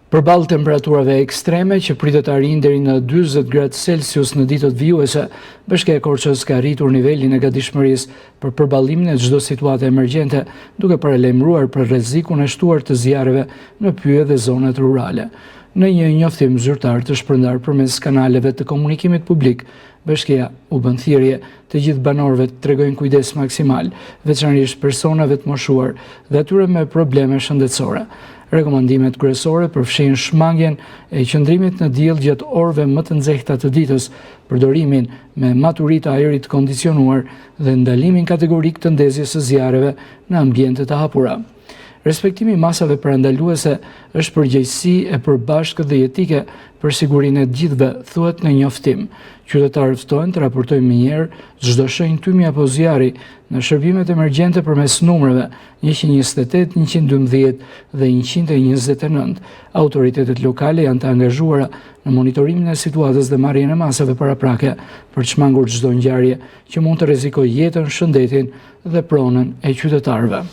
Përballë temperaturave ekstreme që pritet të arrijnë deri në 40 gradë Celsius në ditët vijuese, Bashkia e Korçës ka rritur nivelin e gatishmërisë për përballimin e çdo situate emergjente, duke paralajmëruar për rrezikun e shtuar të zjarreve në pyje dhe zonat rurale. Në një njoftim zyrtar të shpërndarë përmes kanaleve të komunikimit publik, Bashkia u bën thirrje të gjithë banorëve të tregojnë kujdes maksimal, veçanërisht personave të moshuar dhe atyre me probleme shëndetësore. Rekomandimet kryesore përfshijnë shmangien e qëndrimit në diell gjatë orëve më të nxehta të ditës, përdorimin me maturi të ajrit të kondicionuar dhe ndalimin kategorik të ndezjes së zjarreve në ambiente të hapura. Respektimi i masave parandaluese është përgjegjësi e përbashkët dhe jetike për sigurinë e të gjithëve, thuhet në njoftim. Qytetarët ftohen të raportojnë menjëherë çdo shenjë tymi apo zjarri në shërbimet emergjente përmes numrave 128, 112 dhe 129. Autoritetet lokale janë të angazhuara në monitorimin e situatës dhe marrjen e masave paraprake për të shmangur çdo ngjarje që mund të rrezikojë jetën, shëndetin dhe pronën e qytetarëve.